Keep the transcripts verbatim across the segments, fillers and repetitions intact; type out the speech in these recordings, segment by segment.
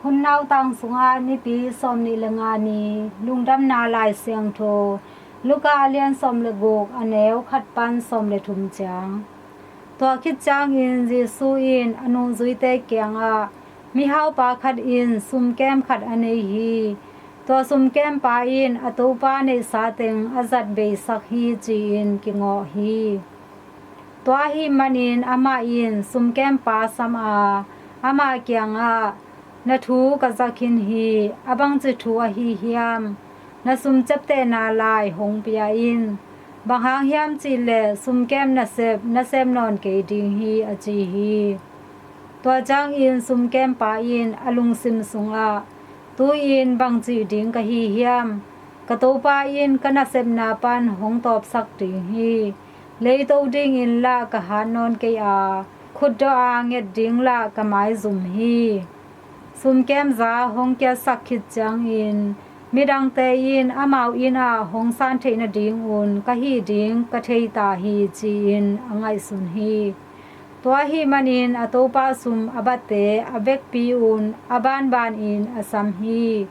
Hun nautang sungah Nipi sawmnih le nga ni. Lungdamna Lai Siangtho Luka a lian sawm le guk, a neu khat pan sawm le thum ciang. Tua khit ciangin Jesu in a nungzuite kiangah, mihaupa khat in sumkem khat a nei hi. Tua sumkempa in a topa neihsa teng a zat beisak hi, ci-in kingawh hi. Tua ahih manin amah in sumkempa sam a, ama kiangah, na thu ka za khin hi. A bangci thu ahi hiam? Na sum ciaptehna lai hong pia in. Bang hang hiam cihleh sumkem nasep na sem nawn kei ding hi, a ci hi. Tua ciangin sumkempa in a lungsim sungah, tu-in bang cih ding ka hi hiam? Ka topa in ka nasepna pan hong tawpsak ding hi. Leito dingin lah ka hat nawn kei a, khutdawh a nget ding lah ka maizum hi. Sumkemza hong kiatsak khit ciangin midangte in amau inn ah hong san theih nadingun ka hih ding ka thei ta hi, ci-in a ngaihsun hi. Tua ahih manin a topa sum a batte a vekpi-un a banbanin a sam hi.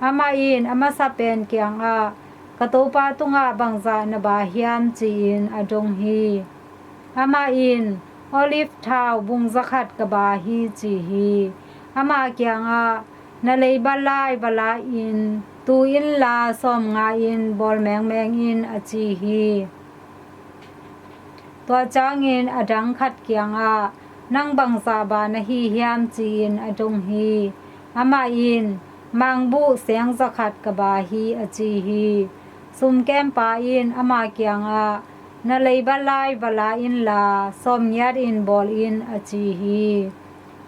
Amah in a masa pen kiangah, ka topa tungah bangzah na ba hiam, ci-in a dong hi. Amah in, olive thau bung zakhat ka ba hi, ci hi. Ama kiangah, na leiba lai va la in, tu inla sawmnga in bawl mengmeng in, a ci hi. Tua ciangin a dang khat kiangah, nang bangzah ba na hi hiam, ci-in a dong hi. Amah in, mangbuh seng zakhat ka ba hi, a ci hi. Sumkempa in ama kiangah, na leiba lai va la inla sawmngiat in bawl in, a ci hi.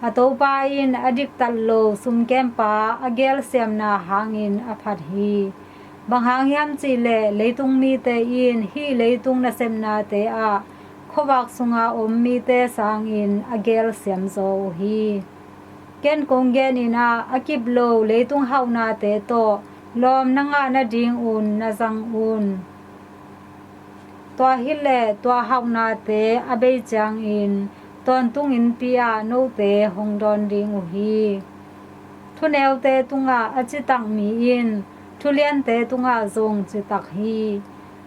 A topa in a diktat lo sumkempa a gelsiamna hangin a phat hi. Bang hang hiam cihleh leitung mite in hih leitung nasepnate ah khuavak sunga om mite sangin a gelsiam zaw uh hi. Ken kong genin ah, a kip lo leitung hauhnate tawh lawm na ngah nadingun na zang un. Tua hileh tua hauhnate a bei ciangin tawntung innpi ah note hong dawn ding uh hi. Thuneute tungah a citak mi in thuliante tungah zong citak hi.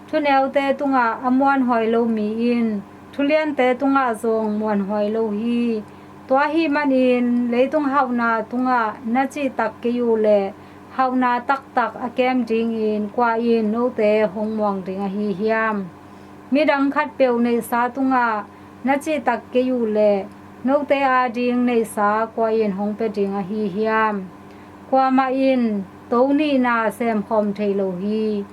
Thuneute tungah a muanhuai lo mi in thuliante tungah zong muanhuai lo hi. Tua ahih manin leitung hauhna tungah na cihtak kei uh leh hauhna taktak a kem dingin kua in note hong muang ding ahi hiam? Midang khatpeuh neihsa tungah na cihtak kei uh leh note ading neihsa kua in hong pia ding ahi hiam? Kuamah in to nihna semkhawm thei lo hi.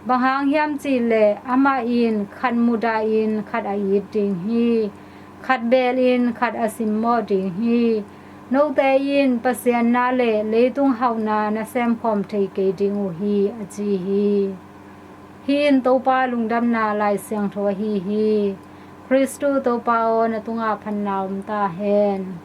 Bang hang hiam cihleh amah in khat mudahin khat a it ding hi. Khat belin khat a simmawh ding hi. Note in Pasian na le leitung hauhna na semkhawm thei kei ding uh hi, a ci hi. Hih in Topa lungdamna Lai Siangtho ahi hi. Khristu Topa aw, na tungah phatna om ta hen.